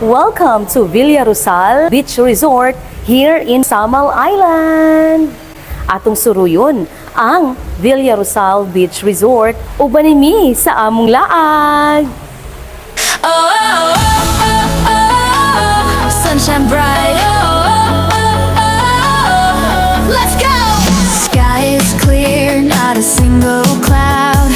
Welcome to Villa Rosal Beach Resort here in Samal Island. Atong suruyon ang Villa Rosal Beach Resort, uban mi sa among laag. Oh, sunshine bright. Oh, let's go. Sky is clear, not a single cloud.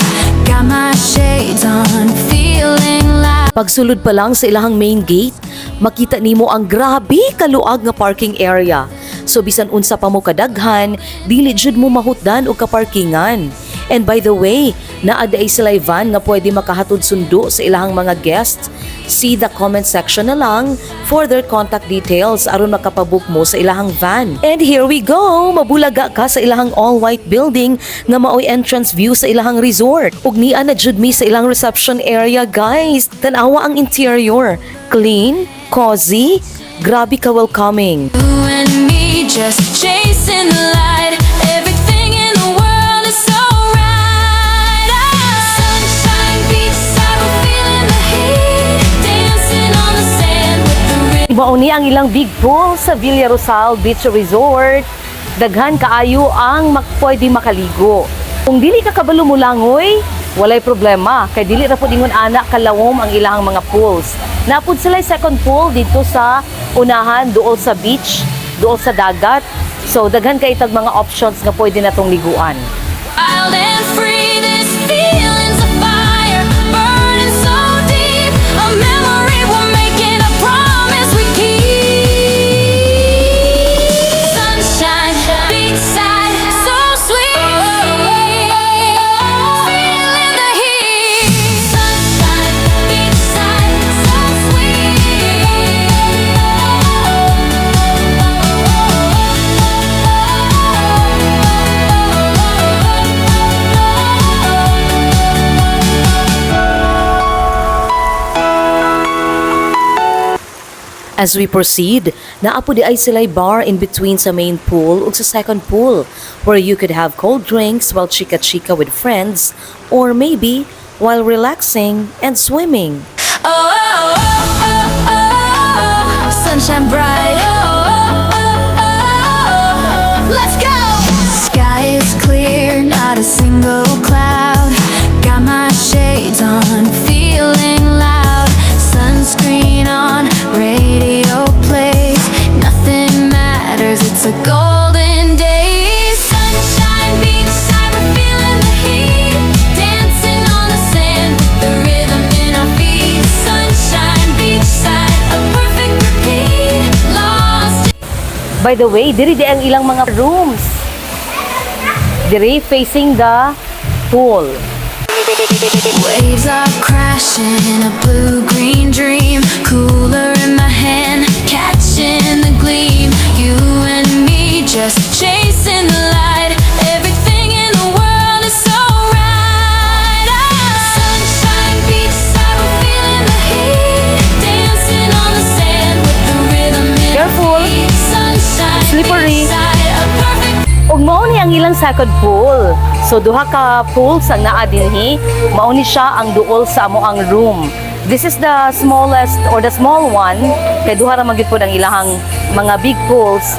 Got my shades on, feeling loud. Pagsulod pa lang sa ilahang main gate, makita nimo ang grabe kaluag nga parking area. So bisan unsa pa mo kadaghan, dili jud mo mahutdan og kaparkingan. And by the way, naa diay sila van nga pwede makahatod sundo sa ilahang mga guests. See the comment section na lang for their contact details aron makapabook mo sa ilahang van. And here we go! Mabulaga ka sa ilahang all-white building nga maoy entrance view sa ilahang resort. Ug nia na jud mi sa ilang reception area, guys. Tan-awa ang interior. Clean, cozy, grabe ka welcoming. You and me just chasing the light. Everything in the world is so right. Ah, sunshine, beachside, we're feeling the heat. Dancing on the sand with the rhythm. Mao ni ang ilang big pool sa Villa Rosal Beach Resort. Daghan kaayo ang pwede makaligo. Kung dili ka kabalo mo langoy, walay problema kay dili ra pud ingon ana kalawom ang ilang mga pools. Naa pud sila second pool dito sa unahan, duol sa beach, duol sa dagat. So daghan kay tag mga options nga pwede natong liguan. Wild and free, this feeling's a fire, burning so deep. A memory we're making, a promise we keep. Sunshine, beachside, so sweet. Feeling the heat. Sunshine, beachside, so sweet. As we proceed, naa po diay sila'y bar in between sa main pool ug sa second pool where you could have cold drinks while chika-chika with friends or maybe while relaxing and swimming. Oh, sunshine bright. Oh, let's go. Sky is clear, not a single cloud. Got my shades on, feeling loud. Sunscreen on, radio plays. Nothing matters, it's a golden day. Sunshine, beachside, we're feeling the heat. Dancing on the sand with the rhythm in our feet. Sunshine, beachside, a perfect repeat. Lost By the way, diri di ang ilang mga rooms. Diri facing the pool. Waves are crashing, a blue-green dream. Cooler in my hand, catching the gleam. You and me just chasing the light. Everything in the world is so right. Ah, sunshine, beachside, we're feeling the heat. Dancing on the sand with the rhythm in our Careful. Feet. Sunshine, Slippery. Beachside, a perfect Ug mao ni ang ilang second pool. So duha ka pools ang naa dinhi. Mao ni siya ang duol sa amoang room. This is the smallest or the small one kay duha ra man gyud pud ang ilahang mga big pools.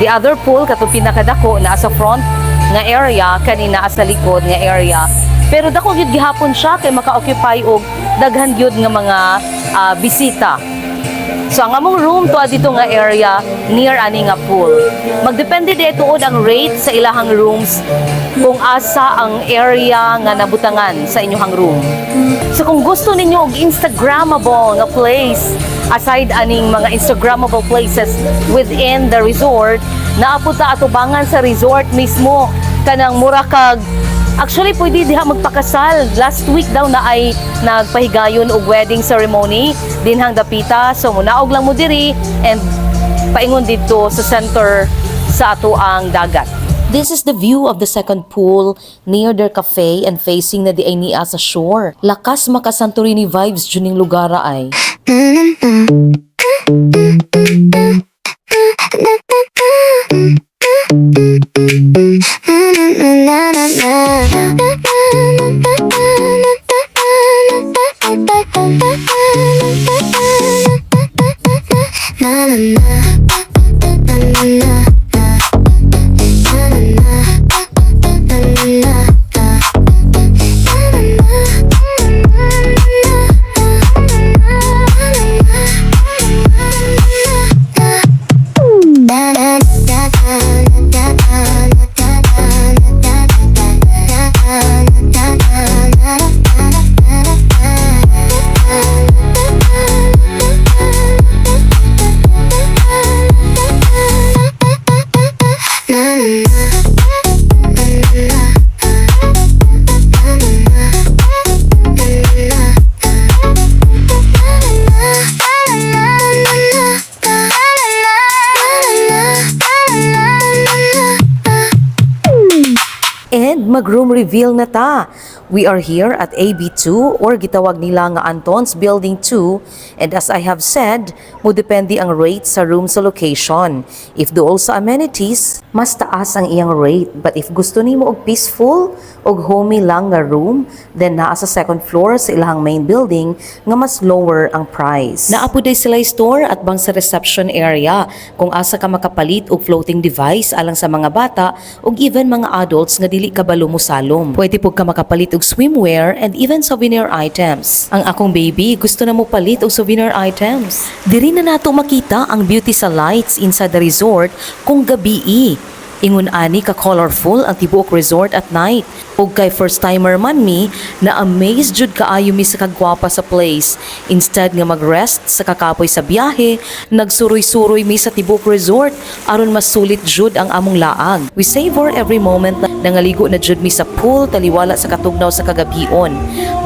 The other pool, katong pinakadako, naa sa front nga area, kani naa sa likod nga area. Pero dako gyud gihapon siya kay maka-occupy og daghan gyud nga mga bisita. So ang among room to dito nga area near ani nga pool. Magdepende di tuod ang rate sa ilahang rooms kung asa ang area nga nabutangan sa inyong room. So kung gusto ninyo og instagrammable nga place, aside aning mga instagrammable places within the resort, naa pud ta atubangan sa resort mismo kanang mura kag. Actually, pwede diha magpakasal. Last week daw naay nagpahigayon og wedding ceremony dinhang dapita. So munaog lang mo diri and paingon dito sa center sa atoang dagat. This is the view of the second pool near their cafe and facing na diay niya sa shore. Lakas maka Santorini vibes jud ning lugar ay. Na na na na na na na na na na. And mag-room reveal na ta. We are here at AB2 or gitawag nila nga Anton's Building 2, and as I have said, mo depende ang rate sa room sa location. If duol sa amenities, mas taas ang iyang rate. But if gusto nimo og peaceful og homey lang nga room, then naa sa second floor sa ilahang main building nga mas lower ang price. Naa pud diay sila store atbang sa reception area kung asa ka makapalit og floating device alang sa mga bata ug even mga adults nga dili kabalo mosalom. Pwede pud ka makapalit og swimwear and even souvenir items. Ang akong baby gusto na mo palit og souvenir items. Diri na nato makita ang beauty sa lights inside the resort kung gabii. Ingon ani ka colorful ang tibuok resort at night. Ug kay first timer man mi, na amaze jud kaayo mi sa kagwapa sa place. Instead nga mag-rest sa kakapoy sa biyahe, nagsuroy-suroy mi sa tibuok resort aron masulit jud ang among laag. We savor every moment na nangaligo na jud mi sa pool taliwala sa katugnaw sa kagabion.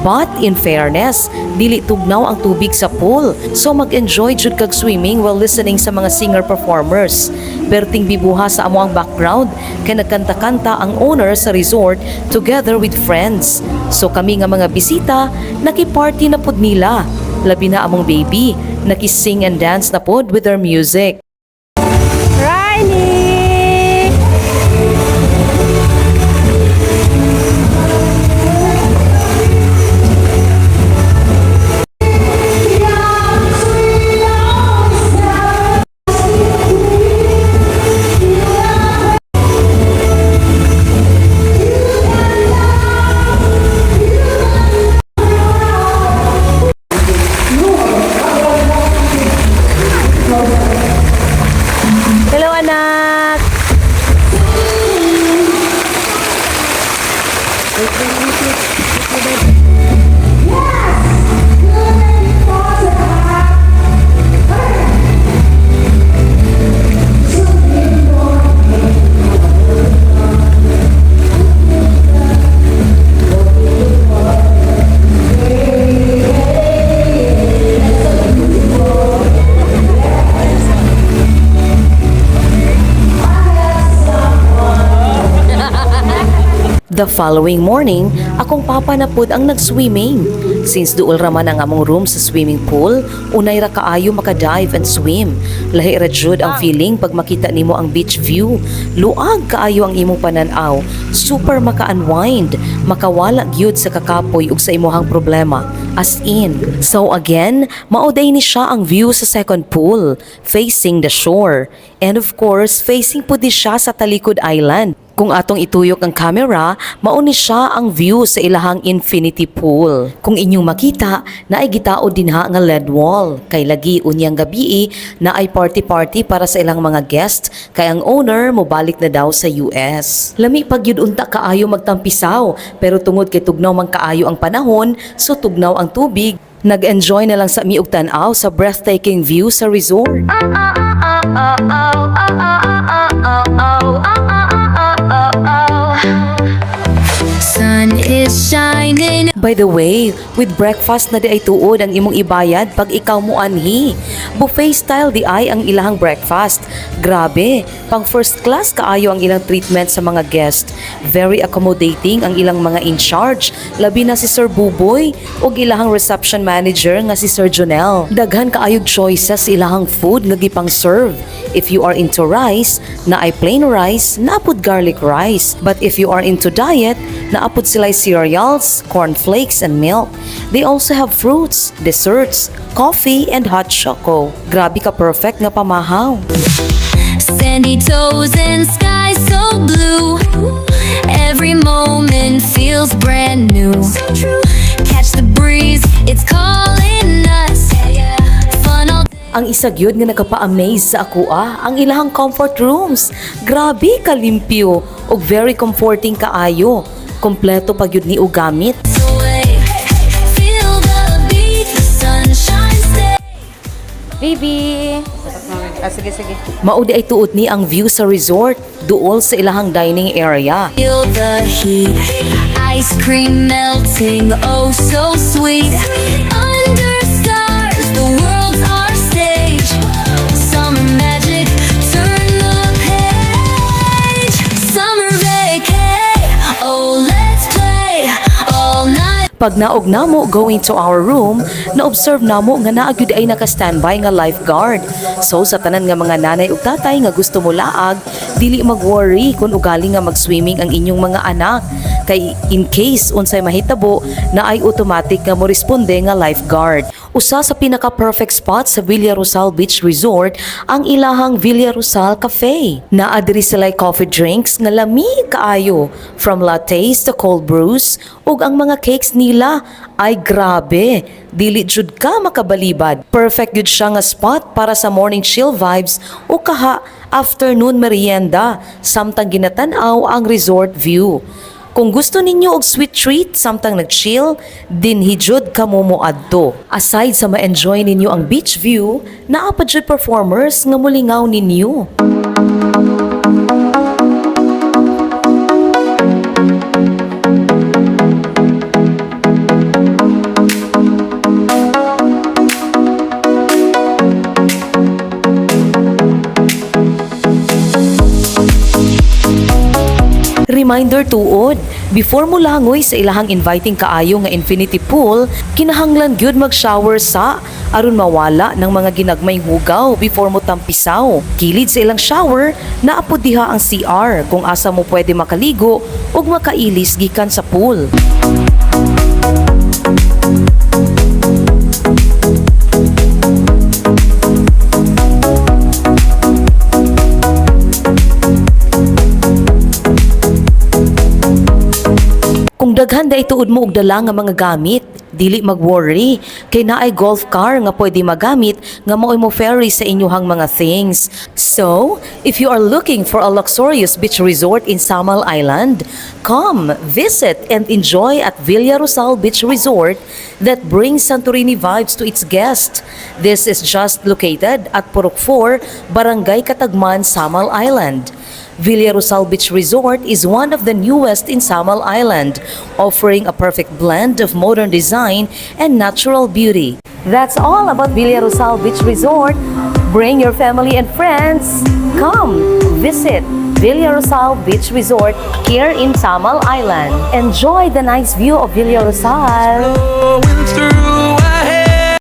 But in fairness, dili tugnaw ang tubig sa pool. So mag-enjoy jud kag swimming while listening sa mga singer performers. Perting bibuha sa amo ang background kay nagkanta-kanta ang owner sa resort together with friends. So kami nga mga bisita, naki-party na pud nila. Labi na among baby, naki-sing and dance na pod with their music. Riley! Hello, anak! The following morning, akong papa na pud ang nag-swimming. Since duol raman ang among room sa swimming pool, unay ra kaayo maka-dive and swim. Lahi ra jud ang feeling pag makita nimo ang beach view. Luag kaayo ang imong pananaw. Super maka-unwind, makawala gyud sa kakapoy ug sa imuhang problema. As in. So again, mao diay ni siya ang view sa second pool, facing the shore. And of course, facing pud di siya sa Talikod Island. Kung atong ituyok ang camera, mao ni siya ang view sa ilahang infinity pool. Kung inyong makita, naay gitaod dinha nga LED wall. Kay lagi unyang gabii, naay party-party para sa ilang mga guest kay ang owner mobalik na daw sa US. Lami pag yun unta kaayo magtampisaw, pero tungod kay tugnaw man kaayo ang panahon, so tugnaw ang tubig, nag-enjoy na lang sa mi og tan-aw sa breathtaking view sa resort. Sun is shining. By the way, with breakfast na diay tuod ang imong ibayad pag ikaw mo anhi. Buffet style diay ang ilahang breakfast. Grabe, pang first class kaayo ang ilang treatment sa mga guest. Very accommodating ang ilang mga in charge, labi na si Sir Buboy ug ilahang reception manager nga si Sir Jonel. Daghan kaayog choices ilahang food nga gipang serve. If you are into rice, naay plain rice, naa pud garlic rice. But if you are into diet, Naa pod sila cereals, cornflakes, and milk. They also have fruits, desserts, coffee, and hot choco. Grabe ka perfect nga pamahaw. Sandy toes and sky so blue. Every moment feels brand new. Catch the breeze, it's calling us. Fun all Ang isa gyud nga nagapa-amaze sa akoa, ang ilahang comfort rooms. Grabe kalimpyo ug very comforting kaayo. Kompleto pa gyud ni og gamit. the way. Feel the beat, the sunshine stay. Baby! Ah, sige, sige. Mao diay tuod ni ang view sa resort, duol sa ilahang dining area. Feel the heat, ice cream melting, oh so sweet. Under stars, the world's our stage. Summer magic, turn the page. Summer vacay, oh let's play all night. Pag naog namo going to our room, na-observe namo nga naa gyud ay naka-standby nga lifeguard. So sa tanan nga mga nanay ug tatay nga gusto mo laag, dili mag-worry kung ugali nga mag-swimming ang inyong mga anak. Kay in case unsay mahitabo, naay automatic nga mo responde nga lifeguard. Usa sa pinaka-perfect spot sa Villa Rosal Beach Resort ang ilahang Villa Rosal Cafe. Naa diri sila coffee drinks nga lami kaayo, from lattes to cold brews, ug ang mga cakes nila ay grabe, dili jud ka makabalibad. Perfect jud siya nga spot para sa morning chill vibes o kaha afternoon merienda samtang ginatan-aw ang resort view. Kung gusto ninyo og sweet treat samtang nag-chill, dinhi jud kamo moadto. Aside sa ma-enjoy ninyo ang beach view, naa pa jud performers nga mulingaw ninyo. Reminder tuod, before mo langoy sa ilahang inviting kaayo nga infinity pool, kinahanglan gyud mag-shower sa aron mawala ng mga ginagmay hugaw before mo tampisaw. Kilid sa ilang shower, naa pod diha ang CR kung asa mo pwede makaligo ug makailis gikan sa pool. Kung daghan diay tuod mo og dala nga mga gamit, dili mag-worry kay naay golf car nga pwede magamit nga maoy mo ferry sa inyuhang mga things. So, if you are looking for a luxurious beach resort in Samal Island, come visit and enjoy at Villa Rosal Beach Resort that brings Santorini vibes to its guests. This is just located at Purok 4, Barangay Katagman, Samal Island. Villa Rosal Beach Resort is one of the newest in Samal Island, offering a perfect blend of modern design and natural beauty. That's all about Villa Rosal Beach Resort. Bring your family and friends. Come visit Villa Rosal Beach Resort here in Samal Island. Enjoy the nice view of Villa Rosal. Blowing through.